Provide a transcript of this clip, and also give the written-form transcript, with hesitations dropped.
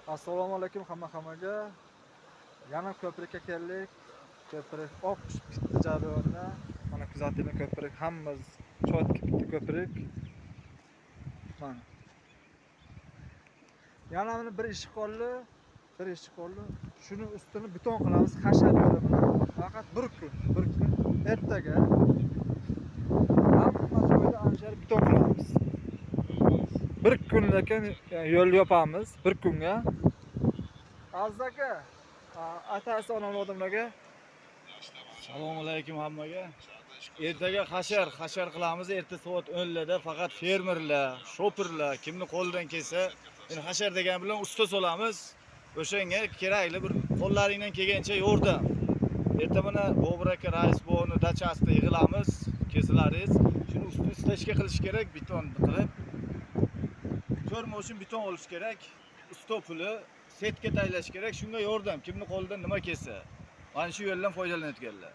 Assalomu alaykum hamma-hammaga. Yana ko'prikka keldik. Ko'prik oq tushib bitdi jarayonda. Mana kuzatilgan ko'prik, hammamiz chotki bitta ko'prik. Mana. Yana mana bir ish qoldi. Bir ish qoldi. Shuni ustini beton qilamiz hashar yo'li bilan. Faqat bir kun, bir kun ertaga hamma joyda ana shu beton qilamiz. Bir kun lekin yo'l yopamiz, bir kunga. Aziz aka, atasi onam odamlarga. Assalomu alaykum hammaga. Ertaga hashar qilamiz. Erta soat 10larda faqat fermerlar, shopirlar kimni qo'lidan kelsa, endi hashar degan bilan usta solamiz. O'shanga kerakli bir qo'llaringdan kelgancha yordam. Erta mana Bobur aka rais buvoni dachasida yig'ilamiz, kelsalaringiz. Shuni ustini stachka qilish kerak, beton qilib. 4 moshin beton olish kerak. Usta puli setka tayyorlash kerak. Shunga yordam, kimni qo'lidan nima kelsa. Mana shu yo'ldan foydalanayotganlar.